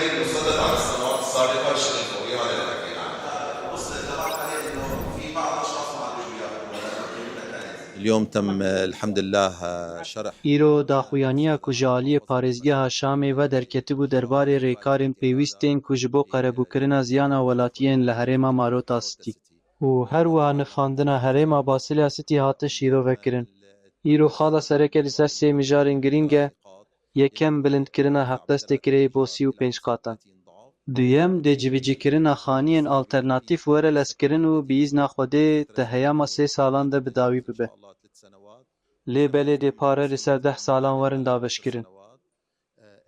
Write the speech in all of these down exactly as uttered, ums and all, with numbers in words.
المسدد عن السنوات السابقة للشيخ الخوي، هذا اللي حكينا عنه. القصة اللي طرحها هي إنه في بعض الأشخاص ما عادوا ياخذوا ولا ياخذوا مكانيزم. اليوم تم، الحمد لله، شرح. Îro daxuyaniya ku ji aliyê parêzgeha Şamê ve derketibû derbarê rêkarên pêwîst tên ku ji bo qerebûkirina ziyana welatiyên li herêma Marota Sitî û her wiha nirxandina herêma Basilya Sitî hate şîrove kirin. Îro xala sereke li ser sê mijarên girîng e, yekem bilindkirina heqdestê kirêyê bo sî û pênc qatan. Duyem, dê civîcîkirina xaniyên alternatîf were lezkirin û bi îzna Xwedê di heyama sê salan de bi dawî bibe. Lê belê dê pare li ser deh salan werin dabeşkirin.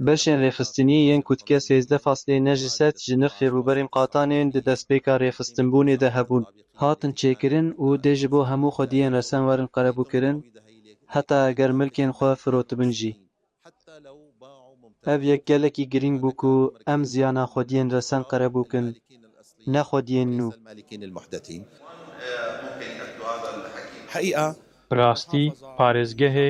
Beşên rêxistinî yên ku dike sêzdeh faslê neh ji sed ji nirxê rûberên qatanên di destpêka rêxistinbûnê de hebûn, hatin çêkirin û dê ji bo hemû xwediyên resen werin qerebûkirin, heta eger milkên xwe firotibin jî. Ev yek gelekî girîng bû ku em ziyana xwediyên resen qerebû kin, ne xwediyên nû. Bi rastî, parêzgehê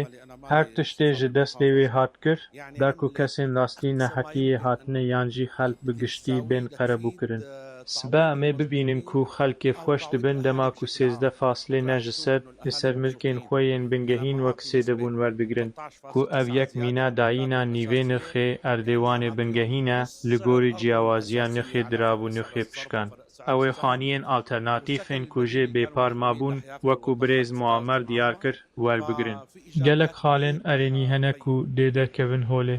her tiştê ji destê wê hat kir, da ku kesên rastî neheqiyê hatine yan jî xelk bi giştî bên qerebûkirin. Sibe em ê bibînin ku xelkê xweş dibin dema ku sêzdeh faslê neh ji sed li ser milkên xwe yên bingehîn wek sêdebûn werdigrin, ku ev yek mîna dayîna nîvê nirxê erdê wan ê bingehîn e li gorî ciyawaziya nirxê dirav û nirxê pişkan. Ew ê xaniyên alternatîf ên ku jê bêpar mabûn, wek ku birêz Muammer diyar kir, werbigirin. Gelek xalên erênî hene ku dê derkevin holê.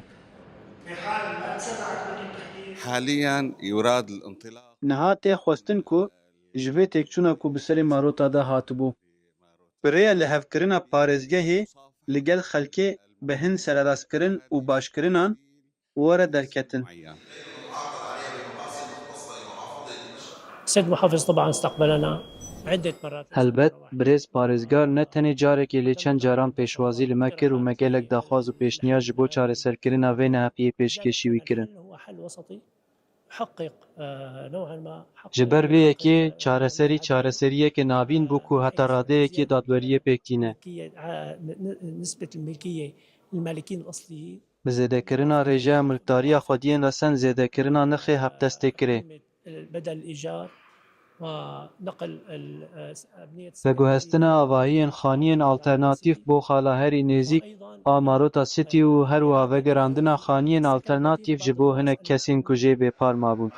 حاليا يراد الانطلاق. Niha tê xwestin ku ji vê têkçûna ku bi serê Marota de hatibû, bi rêya lihevkirina parêzgehê li gel xelkê bi hin sererastkirin û başkirinan were derketin. السيد محافظ طبعا استقبلنا عدة مرات. Helbet, birêz parêzgar ne tenê carekê lê çend caran pêşwazî li me kir û me gelek daxwaz û pêşniyar ji bo çareserkirina vê neheqiyê pêşkêşî wî kirin. هو حل وسطي يحقق، آه، نوعا ما حق. Ji ber vê yekê çareserî çareseriyeke navîn bû ku heta radeyekê dadweriyê pêk tîne. الملكية، آه، ن-، ن-، نسبة الملكية للمالكين الأصليين. Bi zêdekirina rêjeya milkdariya xwediyên resen zêdekirina nirxê hepdestê kirê. بدل الإيجار ونقل ال-، آه، أبنية السكن. Veguhestina avahiyên xaniyên alternatîf bo xalaherî nêzîk a Marota City û her wiha vegerandina xaniyên alternatîf ji bo hinek kesên ku jê bêpar mabûn.